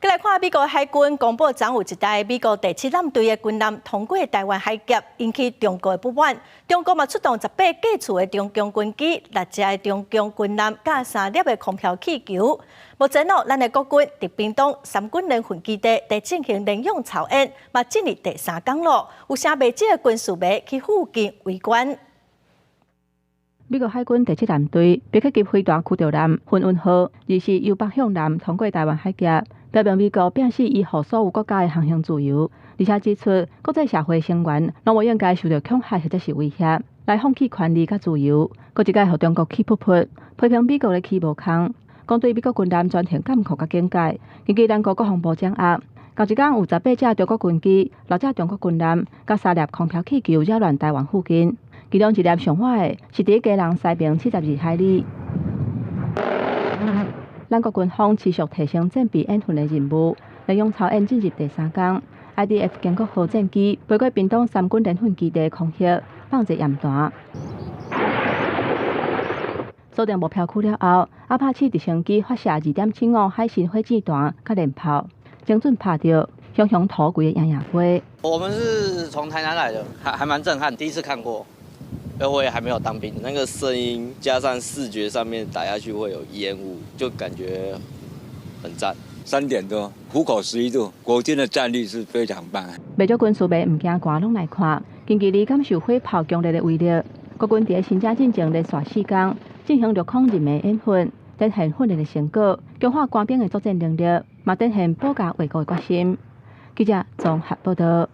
來看美國海軍公布，昨有一台美國第七艦隊的軍艦通過臺灣海峽，引起中國的不滿。中國嘛出動18架次的中共軍機、六隻的中共軍艦佮三粒的空飄氣球。目前哦，咱的國軍佇屏東三軍聯訓基地佇進行聯勇操演，嘛進入第三工咯。有啥袂少的軍事迷去附近圍觀。美國海軍第七艦隊別克級飛彈驅逐艦奮運號，二是由北向南通過臺灣海峽，表明美國摒死維護所有國家的航行自由，而且指出國際社會成員攏無應該受著恐嚇或者是威脅來放棄權利佮自由。閣一擺予中國氣噗噗，批評美國咧起無空，講對美國軍艦全程監控佮警戒。根據咱國國防部掌握，仝一工有18架中國軍機、六隻中國軍艦佮三粒空飄氣球擾亂臺灣附近。其中一粒上倚的是佇基隆西爿72海里。咱國軍方持續提升戰備演訓的任務，聯勇操演進入第三工。IDF 建國號戰機飛過屏東三軍聯訓基地空域，放置煙彈。鎖定目標區了後，阿帕契直升機發射2.75海神火箭彈佮連炮，精準拍著熊熊塗規个營營飛。我們是從台南來的，還蠻震撼，第一次看過。因為我也還沒有當兵，那個聲音加上視覺上面打下去會有煙霧，就感覺很讚。3點多，虎口11度，國軍的戰力是非常棒。袂少軍事迷毋驚寒，攏來看，近距離感受火炮強烈的威力。國軍佇新正進前連續四工進行陸空任務演訓，展現訓練的成果，強化官兵的作戰能力，嘛展現保家衛國的決心。記者綜合報道。